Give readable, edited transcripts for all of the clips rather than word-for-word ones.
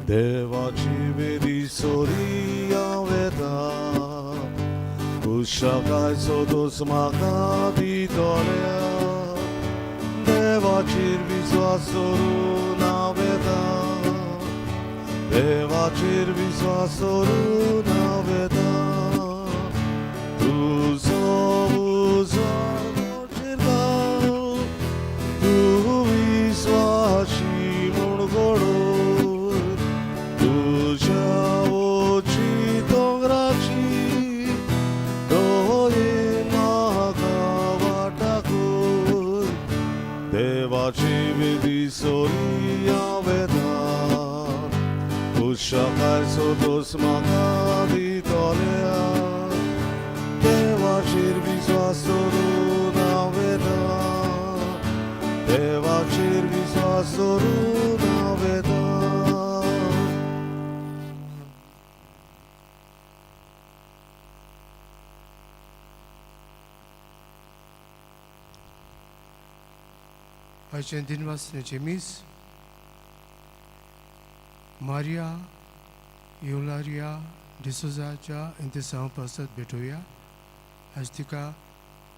देवाची वेदी सोरी हांव वेता कुशाकाय सोदोस म्हाका दितल्या देवाचेर विस्वास दवरून हांव वेता देवाचेर विस्वास दवरून हांव वेता तुजो उजवाड म्हजेर घाल तूं विस्वाशी म्हूण घडोय तुज्या वची दोंगराची दयेन म्हाका वाट दाखय देवाची वेदी सोरी हांव वेता कुशाकाय सोदोस म्हाका दितल्या देवाचेर विस्वास दवरून हांव वेता देवाचेर विस्वास दवरून हांव वेता. आयचें दिनवासनेचें मीस मारिया येवलारिया डिसोजाच्या इंतेसांव पासत भेटोवया. आयज तिका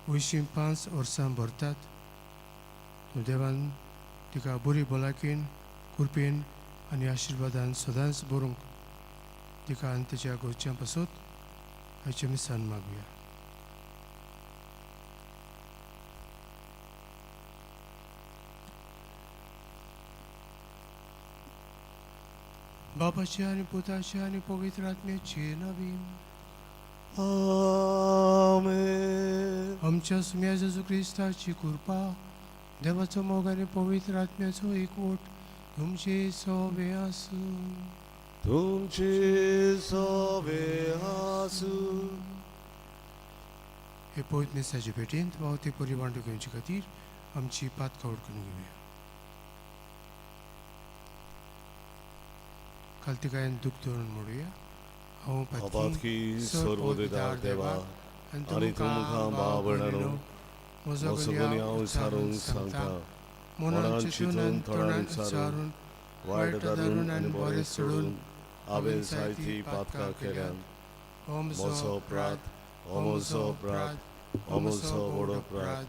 85 वर्सां भरतात. देवान तिका बरी भलायकेन, कृपेन आनी आशिर्वादान सदांच बरोवंक तिका आनी तिच्या घरच्यां पासत आयच्या मिसान मागुया. बापाचे आनी पुताचे आनी पवित्र आत्म्याचे नांवान. आमेन. आमच्या सुम्या जेजू क्रिस्ताची कृपा, देवाचो मोग आनी पवित्र आत्म्याचो एकवट तुमचे सोबे आसूं. तुमचे सोबे आसूं. हे पवित्र मिसाचे भेटेंत वावते परी वांटो घेवचे खातीर आमची पातकां उडकून घेवया. खालतीकायेन दूख धरून म्हणुया, हांव पातकी सर्वोदिदार देवा आनी तुमकां भाव भयणांनो म्हजो म्हजो गुन्यांव विचारून सांगता. मनान चिंतून, तोंडान उच्चारून, वायट धरून आनी बरें सोडून हांवें जायतीं पातकां केल्यात. हो म्हजो अपराध, हो म्हजो अपराध, हो म्हजो व्हड अपराध.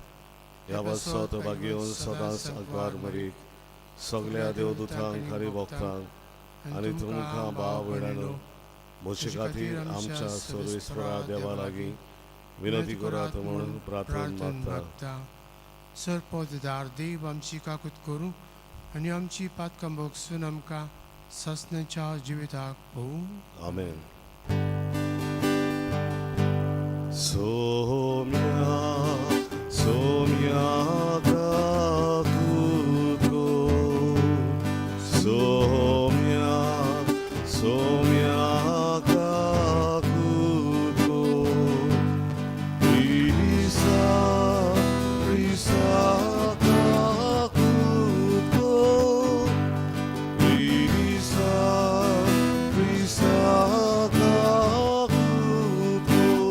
ह्या पासत भागेवन सदांच आग्वार मरीक, सगल्या देवदूतांक आनी भक्तांक आनी तुमकां भाव भयणांनो म्हजे खातीर आमच्या सर्वेस्परा देवा लागीं विनंती करात म्हणून प्रार्थना मागता. मागता. सरपोतदार देव आमची काकूत करूं आनी आमची पातकां भोगसून आमकां सासणाच्या जिविताक पोवूं. आमेन. सोम्या सोम्या काकूत कर, सोम्या सोम्या काकूत कर, क्रिस्ता क्रिस्ता काकूत कर, क्रिस्ता क्रिस्ता काकूत कर,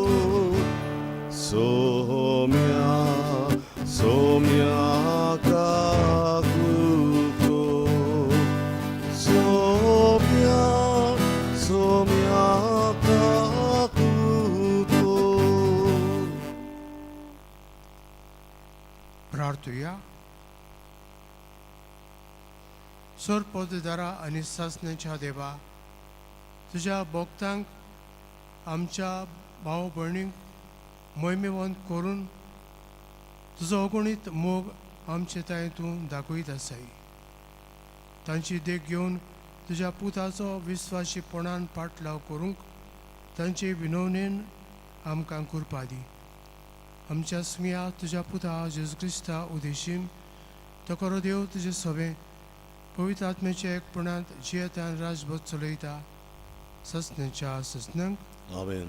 सोम्या सोम्या काकूत कर, सोम्या सोम्या काकूत कर. प्रार्थुया. सरपोतदारा आनी सासणाच्या देवा, तुज्या भक्तांक, आमच्या भाव भयणींक मोहिमेवंत करून तुजो अगणीत मोग आमचे तांय तूं दाखयत आसाय. तांची देख घेवन तुज्या पुताचो विस्वाशीपणान पाटलाव करूंक तांचे विनवणेन आमकां कृपा दी. आमच्या सुम्या तुज्या पुता जेजू क्रिस्ता उदेशीन, तो खरो देव, तुजे सभें पवित्र आत्म्याच्या एकपणांत जियेतान राजभर चलयता ससण्याच्या ससनांक. आमेन.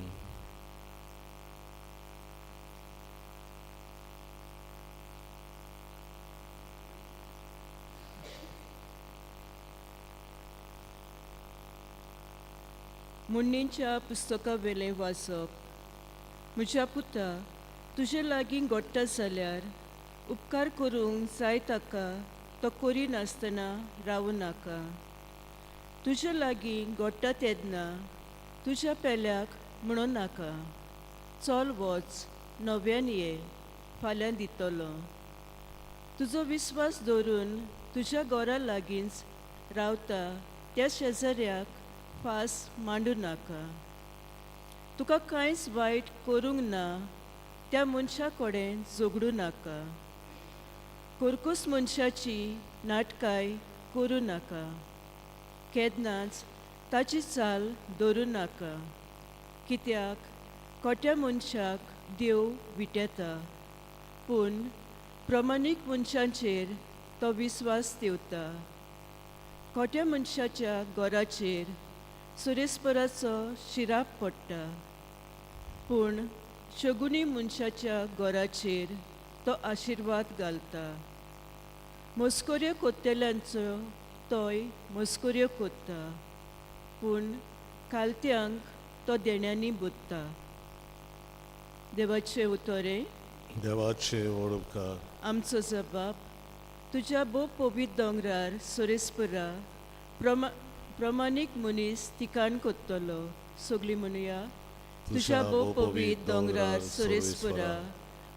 मुन्नीच्या पुस्तका वेलें वाचप. म्हज्या पुता, तुजे लागीं घडटा जाल्यार उपकार करूंक जाय ताका तो करिनासतना रावूं नाका. तुजे लागीं घडटा तेन्ना तुज्या पेल्याक म्हणूं नाका, चल वच नव्यान ये, फाल्यां दितलो. तुजो विस्वास दवरून तुज्या घरा लागींच रावता त्या शेजाऱ्याक फास मांडू नाका. तुका कांयच वायट करूंक ना त्या मनशा कडेन झगडूं नाका. करकूस मनशाची नाटकाय करूं नाका. केन्नाच ताची चाल धरूं नाका, कित्याक खोट्या मनशाक देव विटेता, पूण प्रमाणीक मनशांचेर तो विस्वास दिवता. खोट्या मनशाच्या घराचेर सुरेस्पराचो शिराप पडटा, पूण शगुनी मनशाच्या घराचेर तो आशिर्वाद घालता. मस्कऱ्यो कोत्तेल्यांचो तोय मस्कऱ्यो कोत्ता, पूण कालत्यांक तो देण्यांनी बुदता. देवाचें उतरें. देवाचे व्हड उपकार. आमचो जबाब तुज्या भोव पवित्र दोंगरार सुरेस्परा प्रमाणीक मनीस तिकाण कोत्तलो. सगळीं म्हणुया, तुज्या भोव पवित्र दोंगरार सुरेस्परा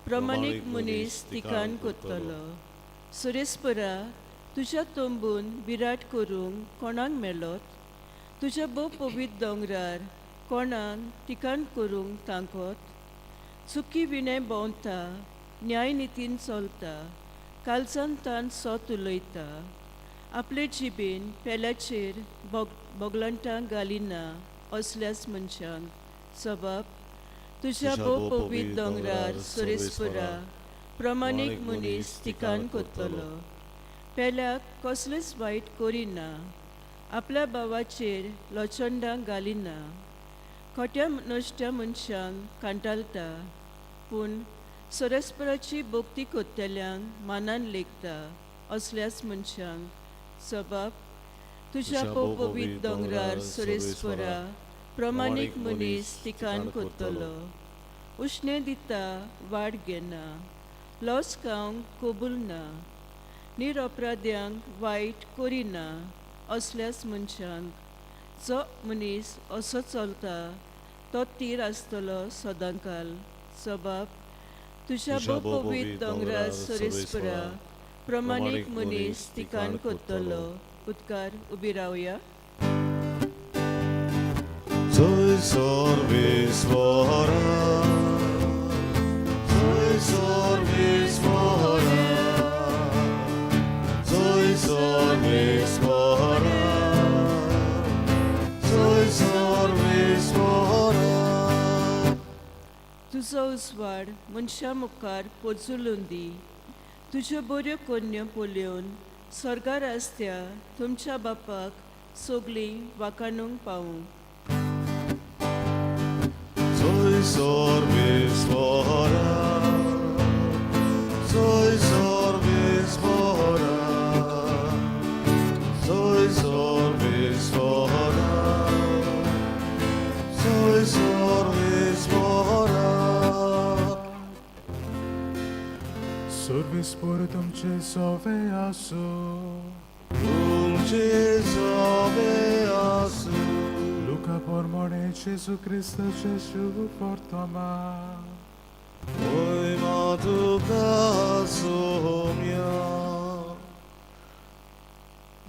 प्रमाणीक मनीस तिकाण कोत्तलो. सुरेस्परा तुज्या तंबून विराट करूंक कोणाक मेलोत? तुज्या भोव पवित्र दोंगरार कोणाक तिकाण करूंक तांकोत? चुकी विणें भोंवता, न्यायनितीन चलता, कालसान तान सोत उलयता, आपले जिबेन पेल्याचेर बोगलंटां घालिना असल्याच मनशांक सबाब तुज्या भोव पवित्र दोंगरार सुरेस्परा प्रमाणीक मनीस तिकान कोत्तलो. पेल्याक कसलेंच वायट करिना, आपल्या भावाचेर लोचंडां घालिना, खोट्या नश्ट्या मनशांक कांटाळटा, पूण सरस्पराची भक्ती कोत्तल्यांक मानान लेखता असल्याच मनशांक सबाब तुज्या पवित्र दोंगरार सुरेस्परा प्रमाणीक मनीस तिकान कोत्तलो. उश्णें दिता वाड घेना, लॉस खावंक कबूल ना, निरपराध्यांक वायट करिना असल्याच मनशांक जो मनीस असो चलता तो तीर आसतलो सदांकाल. सबाब तुज्या भोव पवित्र दोंगरार सुरेस्परा प्रमाणीक मनीस तिकान कोत्तलो. उदकार उबी रावया. जय सर्वेश्वरा, जय सर्वेश्वरा, जय सर्वेश्वरा, जय सर्वेश्वरा. तुजो उजवाड मनशा मुखार पोजुलून दी. तुज्यो बऱ्यो कोन्यो पळोवन स्वर्गार आसत्या तुमच्या बापाक सगळीं वाकाणूंक पावूं. जय सर्वेश्वरा, जय सर्वेश्वरा, जय सर्वेश्वरा, जय सर्वेश्वरा. सर्वेस्पर तुमचे सोवे आसूं. तुमचे सवे आसूं. लुका प्रमाणे जेजू क्रिस्ताचे शुभ वर्तमान. महिमा तुका सोम्या.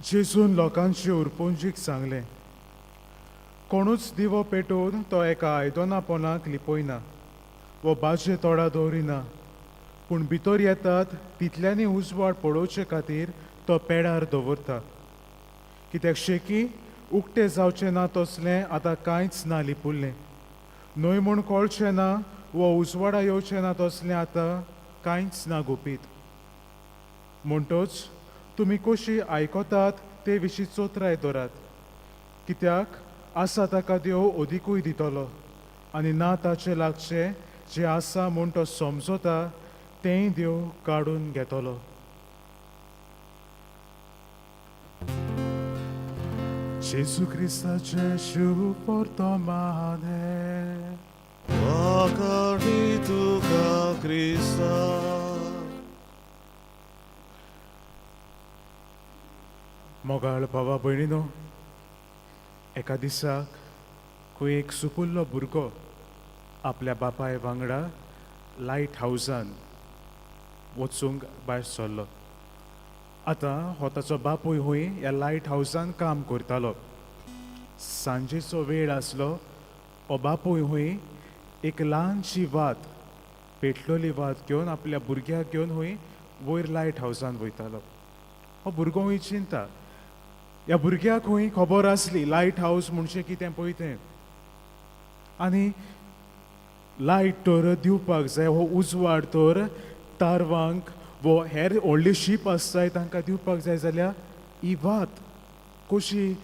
जेजून लोकांचे उरपोंजीक सांगलें, कोणूच दिवो पेटोवन तो एका आयदना पोनाक लिपयना वो बाजे तोडा दवरिना, पूण भितर येतात तितल्यांनी उजवाड पळोवचे खातीर तो पेडार दवरता. कित्याक शेकी उक्तें जावचें ना तसलें आतां कांयच ना लिपुल्लें, न्हय म्हूण कळचें ना वो उजवाडा येवचें ना तसलें आतां कांयच ना गुपीत. म्हणटोच तुमी कशी आयकतात ते विशीं चोत्राय दवरात, कित्याक आसा ताका देव अदिकूय दितलो आनी ना ताचे लागचें जें आसा म्हूण तो समजता तेंय देव काडून घेतलो. जेजू क्रिस्ताचें शुभ वर्तमान हें. वाखाणी तुका क्रिस्ता. मोगाळ भावा भयणीनो, एका दिसाक खंय एक सुपुल्लो भुरगो आपल्या बापाय वांगडा लायट हावजान वचूंक भायर सरलो. आतां हो ताचो बापूय हूंय ह्या लायट हावजान काम करतालो. सांजेचो वेळ आसलो. हो बापूय हूंय एक ल्हानशी वात, पेटलोली वात घेवन आपल्या भुरग्याक घेवन हूंय वयर लायट हावजान वयतालो. हो भुरगो हूंय चिंता. ह्या भुरग्याक हूंय खबर आसली लायट हावज म्हणजे कितें पळय तें, आनी लायट तर दिवपाक जाय, हो उजवाड तर तारवांक वो हेर व्हडली शीप आसताय तांकां दिवपाक जाय जाल्यार ही वात कशी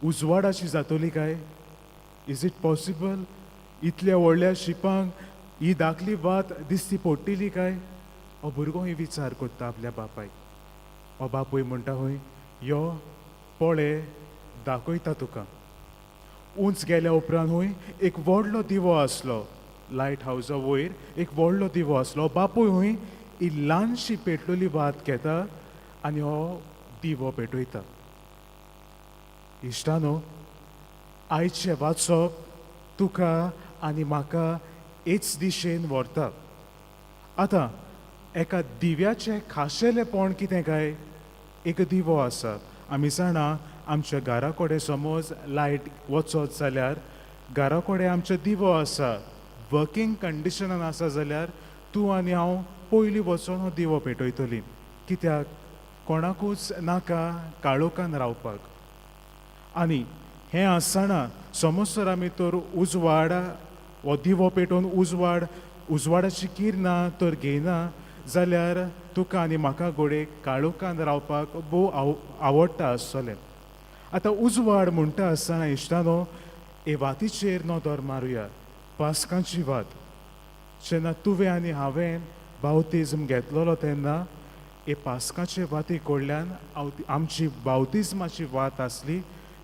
उजवाडाची जातली काय? Is it possible? इतल्या व्हडल्या शिपांक ही धाकली वात दिसती पडटली काय? हो भुरगो ही विचार करता आपल्या बापायक. हो बापूय म्हणटा हूंय, यो पळय दाखयता तुका. उंच गेल्या उपरांत हूंय एक व्हडलो दिवो आसलो. लायट हावजा वयर एक व्हडलो दिवो आसलो. बापूय हूंय ही ल्हानशी पेटलोली वात घेता आनी हो दिवो पेटयता. इश्टानो, आयचें वाचप तुका आनी म्हाका हेच दिशेन व्हरता. आतां एका दिव्याचें खाशेलेपण कितें काय? एक दिवो आसा. आमी जाणा आमच्या घरा कडेन समज लायट वचत जाल्यार घरा कडेन आमचो दिवो आसा, वर्कींग कंडिशनान आसा जाल्यार तूं आनी हांव पयलीं वचोन हो दिवो पेटयतलीं. कित्याक? कोणाकूच नाका काळोखान रावपाक. आनी हें आसतना समज तर आमी तर उजवाड हो दिवो पेटोवन उजवाड उजवाडाची किरणां तर घेयना जाल्यार तुका आनी म्हाका घोडे काळोखान रावपाक भोव आवडटा आसतलें. आतां उजवाड म्हणटा आसतना इश्टानो, हे वातीचेर नदर मारुया. पास्कांची वात. जेन्ना तुवें आनी हांवें बावतिज्म घेतलेलो तेन्ना हे पास्काचे वाती कडल्यान आमची बावतिज्माची वात आसली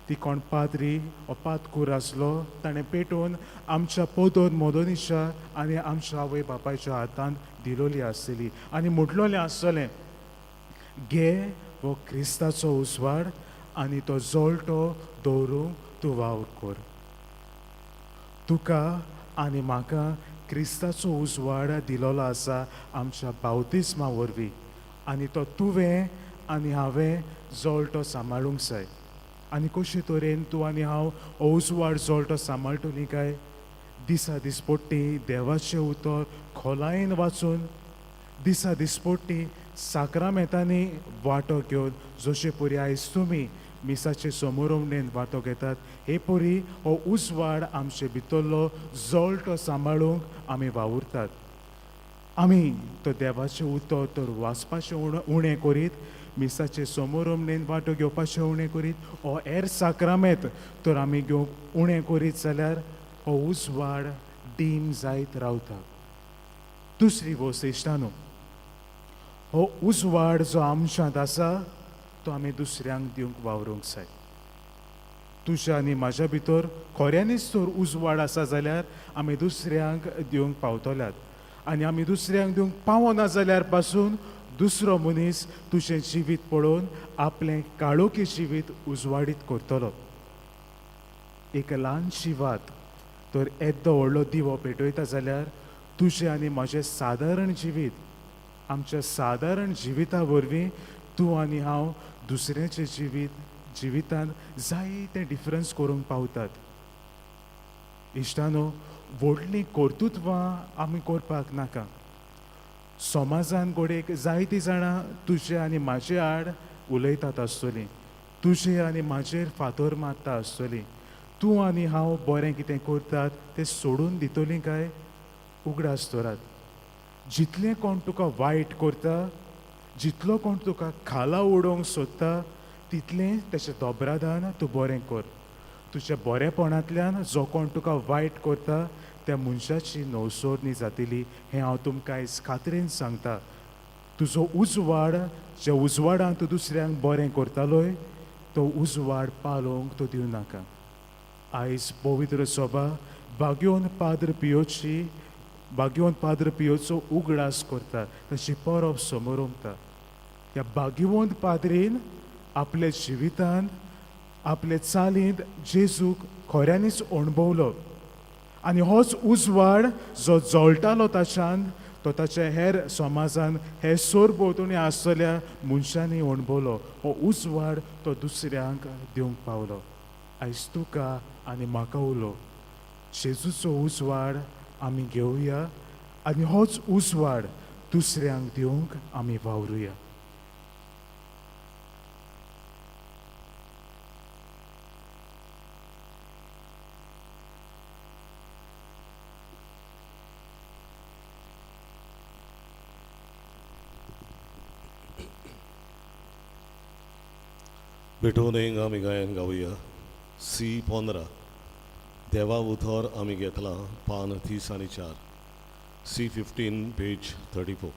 ती कोण पाद्री वो पादकूर आसलो ताणें पेटोवन आमच्या पोदोर मोदोनीच्या आनी आमच्या आवय बापायच्या हातांत दिलोली आसतली आनी म्हटलोलें आसतलें, घे हो क्रिस्ताचो उजवाड आनी तो जळटो दवरूंक तूं वावर कर. तुका आनी म्हाका क्रिस्ताचो उजवाड दिलोलो आसा आमच्या बावतिस्मा वरवीं आनी तो तुवें आनी हांवें जळटो सांबाळूंक जाय. आनी कशे तरेन तूं आनी हांव हो उजवाड जळटो सांबाळटलीं काय? दिसा दिसपट्टी देवाचें उतर खोलायेन वाचून, दिसा दिसपट्टी साक्रामेंतांनी वांटो घेवन, जशे परी आयज तुमी मिसाचे समोरमणेन वांटो घेतात, हे परी हो उजवाड आमचे भितरलो जळटो सांबाळूंक आमी वावुरतात. आमी तो देवाचें उतर तर वाचपाचें उणें करीत, मिसाचे समोरमणेन वांटो घेवपाचें उणें करीत, हो हेर साक्रामेंत तर आमी घेवंक उणें करीत जाल्यार हो उजवाड डीम जायत रावता. दुसरी वस्त इश्टानो, हो उजवाड जो आमच्यांत आसा तो आमी दुसऱ्यांक दिवंक वावरूंक जाय. तुज्या आनी म्हाज्या भितर खऱ्यांनीच तर उजवाड आसा जाल्यार आमी दुसऱ्यांक दिवंक पावतल्यात. आनी आमी दुसऱ्यांक दिवंक पावना जाल्यार पासून दुसरो मनीस तुजें जिवीत पळोवन आपलें काळोखी जिवीत उजवाडीत करतलो. एक ल्हानशी वात तर येद्दो व्हडलो दिवो पेटयता जाल्यार तुजें आनी म्हाजें सादारण जिवीत, आमच्या सादारण जिविता वरवीं तूं आनी हांव दुसऱ्याचें जिवीत जिवितान जायतें डिफरन्स करूंक पावतात. इश्टानो, व्हडलीं कर्तुत्वां आमी करपाक नाका. समाजान घडयेक जायतीं जाणां तुजे आनी म्हाजे आड उलयतात आसतलीं, तुजे आनी म्हाजेर फातर मारता आसतलीं. तूं आनी हांव बरें कितें करतात तें सोडून दितलीं काय? उगडास दवरात, जितलें कोण तुका वायट करता, जितलो कोण तुका खाला उडोवंक सोदता, तितलें तेच्या दोबरादान तूं बरें कर. तुज्या बरेपणांतल्यान जो कोण तुका वायट करता त्या मनशाची नवसोरणी जातली, हें हांव तुमकां आयज खात्रेन सांगता. तुजो उजवाड, ज्या उजवाडान तूं दुसऱ्यांक बरें करतालोय तो उजवाड पालोवंक तूं दिवं नाका. आयज पवित्र सभा भाग्योन पाद्र पियोची, भाग्योन पाद्र पियोचो उगडास करता, तशी परब समोरमता. ह्या भाग्यवंत पाद्रीन आपल्या जिवितान आपले चालींत जेजूक खऱ्यांनीच अणभवलो आनी होच उजवाड जो जळटालो ताच्यान तो ताच्या हेर समाजान हे सरभोंवतणी आसतल्या मनशांनी अणभवलो. हो उजवाड तो दुसऱ्यांक दिवंक पावलो. आयज तुका आनी म्हाका उलो, जेजूचो उजवाड आमी घेवया आनी होच उजवाड दुसऱ्यांक दिवंक आमी वावरुया. भेटोवन हिंगा आमी गायन गावया सी 15 देवा उतर आमी घेतलां पान 30 आनी 4 सी 15 पेज 34.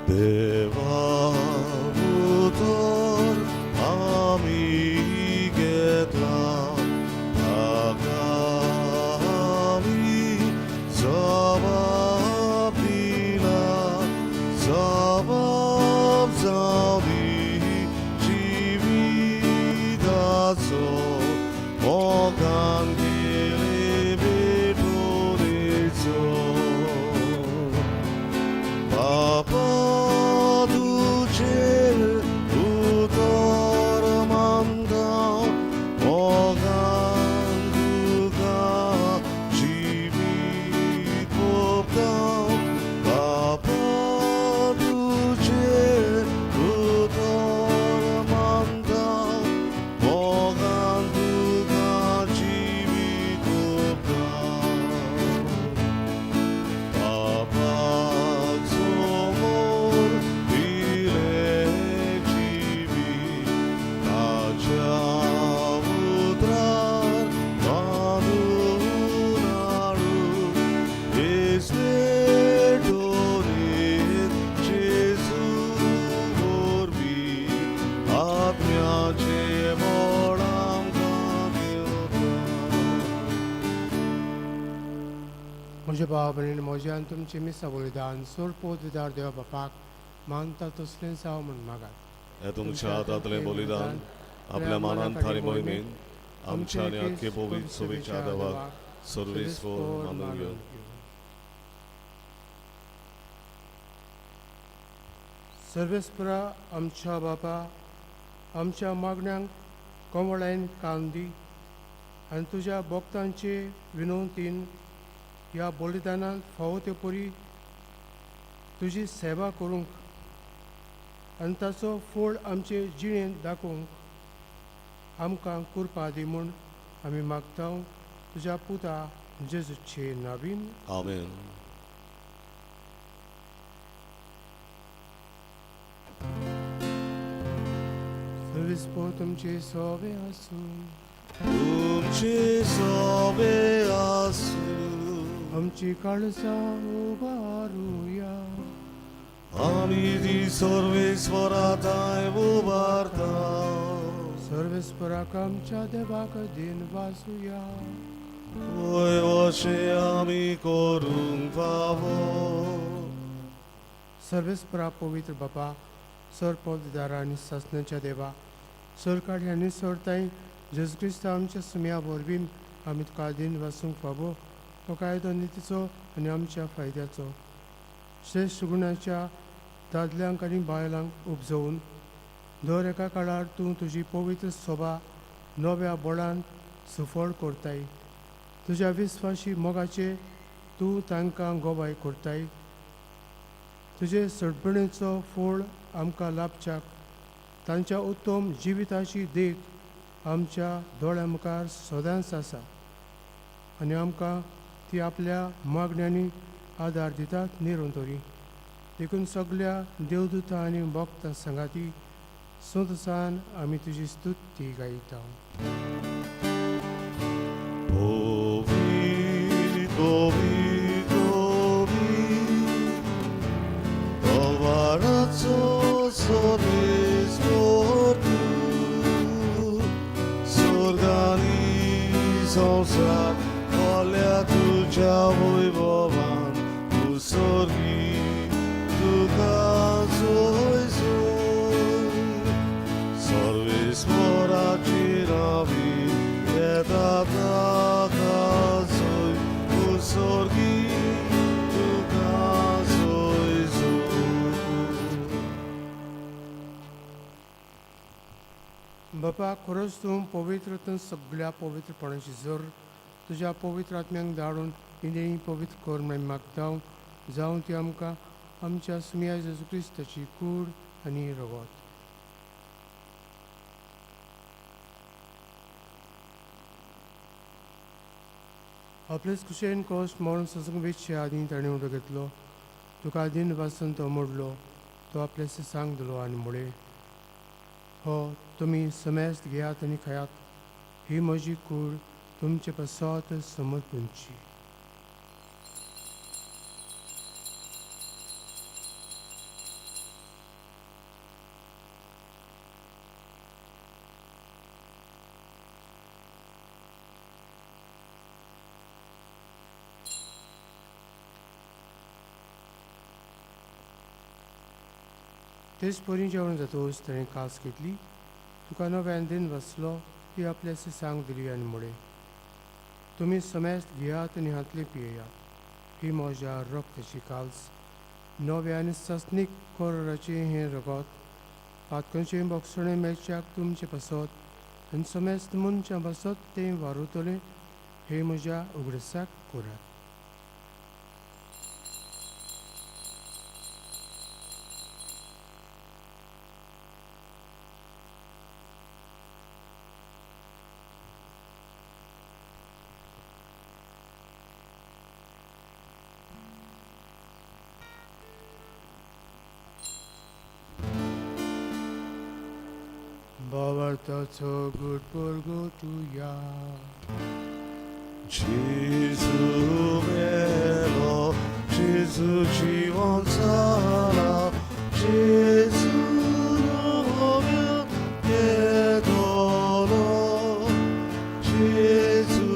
देवा उतर आमी घेतलां ताका आमी जबाब दिला, जबाब जावंदी जिविताचो मोगान केले भेटवणेचो. बापा तुजें उतर मानता मोगान तुका जिवीत ओंपता. बापा तुजें उतर मानता मोगान तुका जिवीत ओंपता. बापाक समोर दिलें जिवीत ताच्या उतरार बांदून हाडून हेच भेटवणेंत जेजू वरवीं आत्म्याचें बळ आमकां दिवता. म्हज्या भाव भयणी, म्हज्या आनी तुमचें मिसां बलिदान सोड विदार देवा बापाक मानता तसलें जावं म्हूण मागात. हे तुमच्या हातांतलें बलिदान आपल्या मानान थारी मोहिमेन आमच्या आनी आख्खे पवित्र सोबीच्या देवाक सर्वेस्पर मानून घेवन. सर्वेस्परा आमच्या बापा, आमच्या मागण्यांक कोवळायेन कान दी आनी तुज्या भक्तांचे विनवतीन ह्या बलिदानांत फावो ते परी तुजी सेवा करूंक आनी ताचो फोड आमचे जिणेंत दाखोवंक आमकां कृपा दी म्हूण आमी मागता तुज्या पुता जेजूचे नावीन. आमेन. सर्वेस्पर तुमचे सोबे आसूं. तुमचे सोबे आसूं. आमची काळजां उबारुया. आमी ती सर्वेस्परा थंय उबारता. सर्वेस्पराक आमच्या देवाक दिन वासुया. वय अशें आमी करूंक फावो. सर्वेस्परा पवित्र बापा, सर पवित्र आनी सासणाच्या देवा, सरकार आनी सोडताय जेजू क्रिस्त आमच्या सुम्या वरवीं आमी तुका दिन वासूंक फावो हो कायदो नितीचो आनी आमच्या फायद्याचो. श्रेश्ठ गुणाच्या दादल्यांक आनी बायलांक उपजोवन दर एका काळार तूं तुजी पवित्र सोबा नव्या बळान सुफळ करताय. तुज्या विस्वाशी मोगाचे तूं तांकां गवाय करताय. तुजे सडबणेचो फोळ आमकां लाभच्याक तांच्या उत्तम जिविताची देख आमच्या दोळ्या मुखार सदांच आसा आनी आमकां ती आपल्या मागण्यांनी आदार दितात निरंतरी. देखून सगल्या देवदूतां आनी भक्तां सांगाती संतसान आमी तुजी स्तुती गायता. पवित्र पवित्र तलवाराचो सर्वेस्पर तूं, स्वर्गानी संवसार भरल्या तुज्या वैभवान, तूं स्वर्गी तुका जय जय. बापा खरोच तूं पवित्र तूं सगळ्या पवित्रपणाची जर तुज्या पवित्र आत्म्यांक धाडून इंदें पवित्र कर म्हण मागता जावं ती आमकां आमच्या सुम्या जेजू क्रिस्ताची कूड आनी रगत. आपलेच कुशेन कोश मरण सोसूंक वेचचे आदीं ताणें उडो घेतलो, तुका दिन वासून तो मोडलो, तो आपले सांग दिलो आनी म्हळें, हो तुमी समेस्त घेयात आनी खायात, ही म्हजी कूड तुमचे पासत समर्पणची. तेच परी जेवण जातकच ताणें कास घेतली, तुका नव्यान दिन बसलो, ती आपल्या सांग दिली आनी म्हळें, तुमी समेस्त घेयात आनी हांतले पियेयात, ही म्हज्या रक्ताची काल्स, नव्या आनी सासणीक कोराचें हें रगत, पातकांचें बोगसणें मेळच्याक तुमचें पासत आनी समेस्त मनशां पासत तें वारुतलें, हें म्हज्या उगडसाक करात. Bavartaço good porgo tuya. Gesù vero, Gesù ci sarà, Gesù mio edolo, Gesù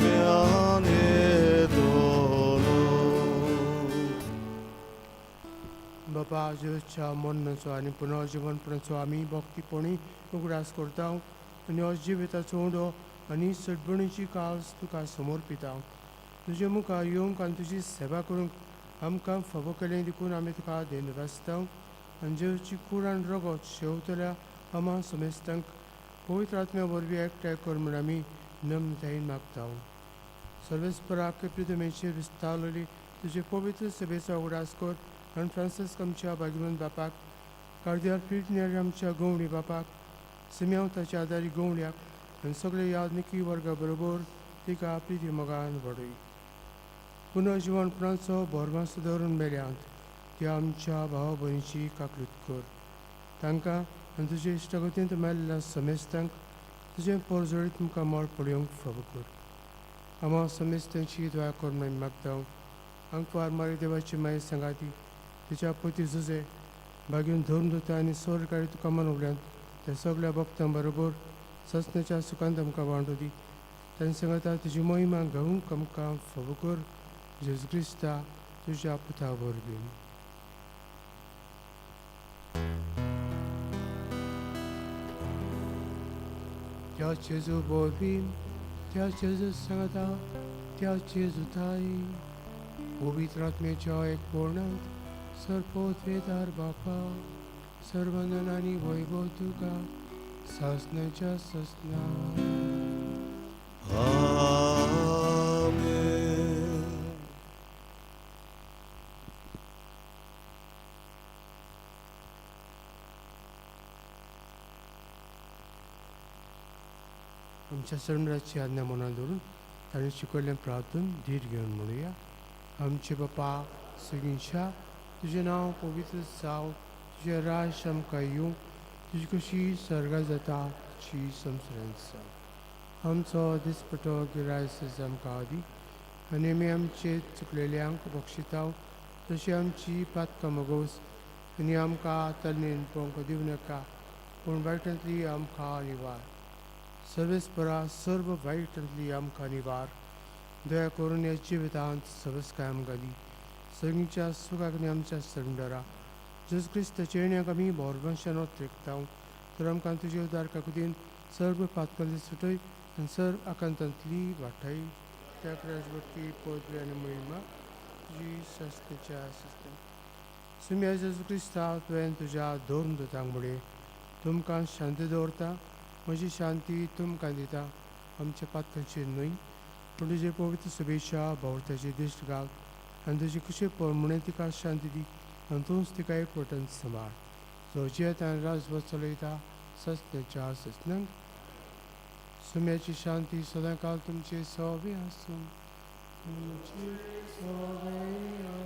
mio edolo. बापा जेजूच्या मरणाचो आनी पुनर्जीवनपणाचो आमी भक्तीपणी उगडास करता आनी हो जिविताचो उंडो आनी सडबणीची कास तुका समर्पिता. तुजे मुखार येवंक आनी तुजी सेवा करूंक आमकां फावो केलें देखून आमी तुका देनवासता आनी जेजूची कूड आनी रगत शेवतल्या आमा समेस्तांक पवित्र आत्म्या वरवीं एकठांय कर म्हूण आमी नम्रतायेन मागता. सर्वेस्पराक प्रितमेचेर विस्तारलेली तुजे पवित्र सेवेचो उगडास कर आनी फ्रांसिस्क आमच्या भाग्यवंत बापाक, कार्दियाल फिर्दिनांद आमच्या गवणी बापाक, सिम्यांव ताच्या आदारी गवण्याक आनी सगळे यादनिकी वर्गा बरोबर तिका प्रिती मोगान वाडय. पुनर्जिवनपणाचो भरमास धरून मेल्यांत त्या आमच्या भाव भयणीची काकळूत कर, तांकां आनी तुजे इश्टागतींत मेल्ल्या समेस्तांक तुजें पोरजोळीत मुखार मळ पळोवंक फावो कर. आमा समेस्तांची दया कर म्हूण मागता. आंकवार मारी देवाची माय सांगाती तिच्या पती जुजे भागीन धर्म दोता आनी सरकारी तुका मनोवल्यान त्या सगळ्या भक्तां बरोबर ससण्याच्या सुखांत आमकां वांटो दी. तांचे सांगाता तुजी महिमा गावंक आमकां फावो कर, जेजू क्रिस्ता तुज्या पुता वरवीं. त्या जेजू वरवीं, त्या जेजू सांगाता, त्या जेजू ताई पवित्र आत्म्याच्या एकपणांत सर्वोत्रेदार बापा, सर्वंदन आनी वैभव तुका सासणाच्या सासणा. आमेन. आमच्या सर्वराची आज्ञा मनात धरून ताणें शिकयल्लें प्रार्थून धीर घेवन म्हणुया. आमचे बापा सगळींच्या, तुजें नांव पवित्र जावं, तुजें राज आमकां येवं, तुजी कशी सर्गां जाता तशी संवसारांत जावं. आमचो दिसपटो गिरायस आमकां दी आनी आमी आमचे चुकलेल्यांक बक्षिताव तशी आमची पातकां मगोस आनी आमकां तलनेन पळोवंक दिवं नाका, पूण वायटांतली आमकां निवार. सर्वेस्परा सर्व वायटांतली आमकां निवार. दया करून ह्या जिवितांत सवस्काय आमकां दी, सगळींच्या सुखाक आनी आमच्या सरंडरा जेजू क्रिस्ताच्या येण्याक आमी बोरवंशान त्रेकता, तर आमकां तुजे उदार काकुतीन सर्व पातकांतली सुटय आनी सर्व आकांतांतली वाटाय. त्या राजवटकी पदवी आनी महिमा तुजी शास्त्राच्या आसता. सुम्या जेजू क्रिस्ता, तुवें तुज्या धर्म दोतांक म्हळें, तुमकां शांती दवरता, म्हजी शांती तुमकां दिता. आमच्या पात्रांचेर न्हय पूण तुजे पवित्र शुभेच्छा भावताची दिश्ट घाल आनी तुजी कुशे प्रमाणे तिका शांती दी आनी तूंच तिका एक वटन सांबाळ. जो जियेता आनी राजवट चलयता सस्त्याच्या सस्नंग. सुम्याची शांती सदांकाल तुमचे सवे आसूं, तुमचे सवे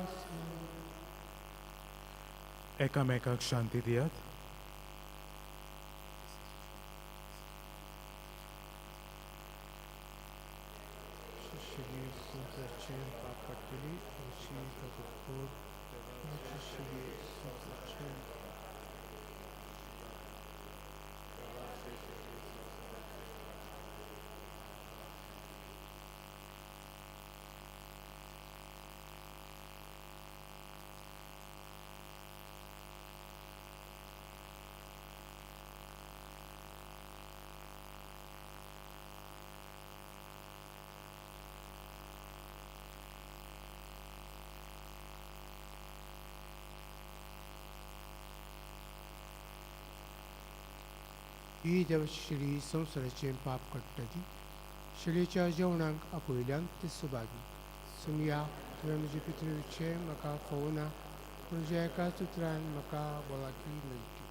आसूं. एकामेकाक शांती दियात. शिशिरी संवसाराचें पाप काडटली अशी ताचो पोट शिशिरी संवसाराचें. ही देवश्री संवसाराचें पाप काडटली. शिळेच्या जेवणाक आपयल्यान ते सुभागी. सुमया, तुवें म्हजे पितृचे म्हाका फोवना, पूण तुज्या एकाच उतरान म्हाका भलायकी मेळटी.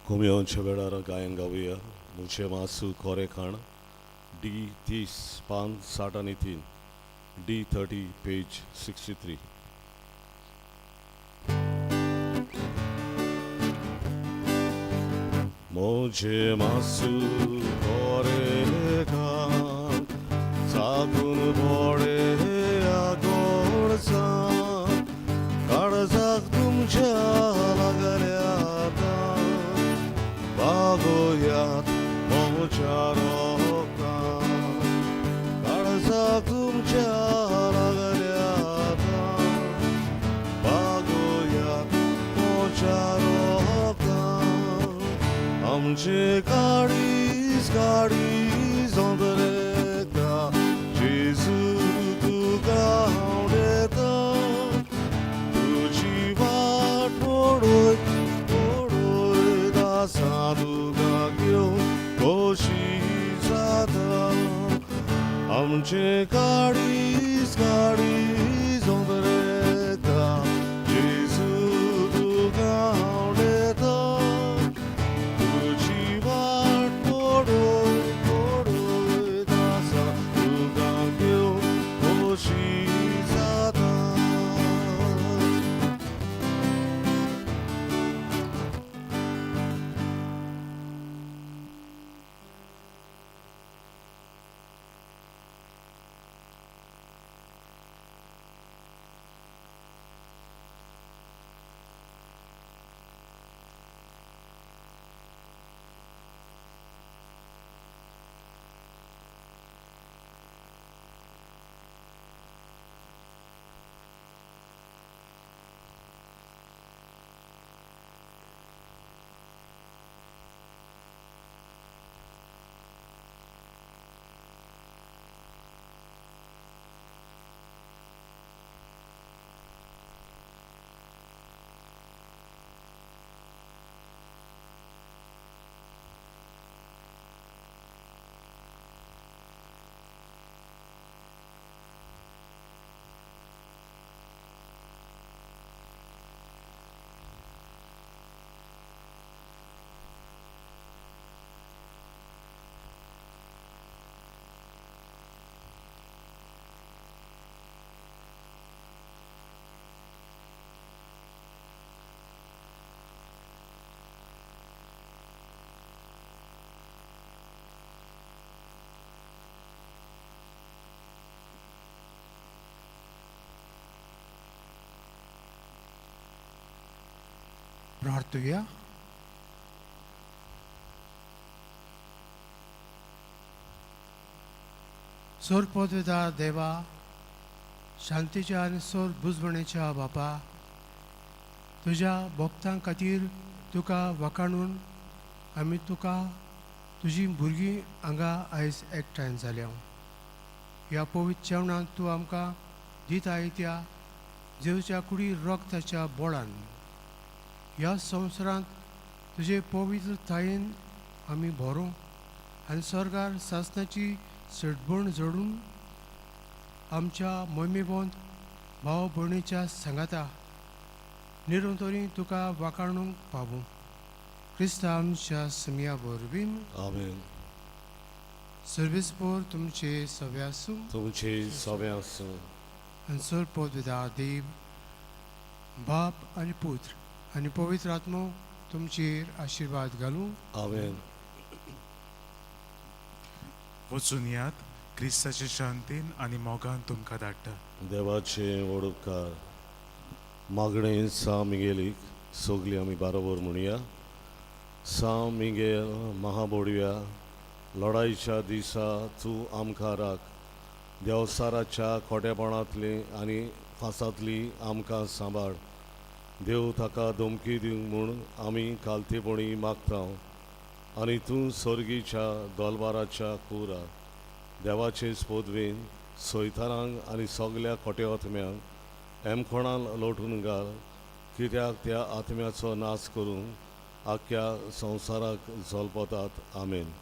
कोमियोंच्या वेळार गायन गावया. मुझे मासू खोरे खाण, डी 30 पान 63, डी 30 पेज 63. मुझे मासू खोरे खाण चाकून बोडे आगोळसान काळजाक तुमच्या लागल्या बागोयात मोच्या रोकान काळजाक तुमच्या लागल्या बागोयात मोच्या रोकान आमचे काळीज काळीज ओंदरेता जेजू तुका हांव देता तुजी वाट पळय पळयत आसा तुका घेवन खोशी जाता आमचे काळीज काळीज ओंदरेता जेजू तुका हांव देता तुजी वाट पळय पळयत आसा तुका घेवन खोशी जाता. प्रार्थुया. सोर पदवेदार देवा, शांतीच्या आनी सोर बुजवणेच्या बापा, तुज्या भक्तां खातीर तुका वखाणून आमी तुका तुजी भुरगीं हांगा आयज एकठांय जाल्या. ह्या पवित्र जेवणांत तूं आमकां दिताय त्या जेजूच्या कुडी रक्ताच्या बोळान ह्या संवसारांत तुजे पवित्रतायेन आमी भरों आनी स्वर्गार सासणाची सडबण जोडून आमच्या मोमेबोंत भाव भयणीच्या सांगाता निरंतरी तुका वाखाणूंक पावूं, क्रिस्ता आमच्या समया वरवीं. आमेन. सर्वीस पोर तुमचे सवे आसूं. तुमचे सगळें आसूं. आनी सर पवित्र देव बाप आनी पुत्र आनी पवित्र आत्मो तुमचेर आशिर्वाद घालूं. आमेन. वचून यात, क्रिस्ताचे शांतीन आनी मोगान तुमकां धाडटा. देवाचे व्हड उपकार. मागणें सा मिगेलीक सगलीं आमी बारोबर म्हणया. सा मिगेल महाबोडव्या, लढायच्या दिसा तूं आमकां राख. देवसाराच्या खोटेपणांतली आनी फांसांतली आमकां सांबाळ. देव ताका धमकी दिवंक म्हूण आमी कालतेपणी मागता आनी तूं सर्गीच्या दोलबाराच्या कुरा देवाचे स्पोदवेन सैतारांक आनी सगल्या खोटे आत्म्यांक एमखोणान लोटून घाल, कित्याक त्या आत्म्याचो नाश करून आख्ख्या संवसाराक जल्पतात. आमेन.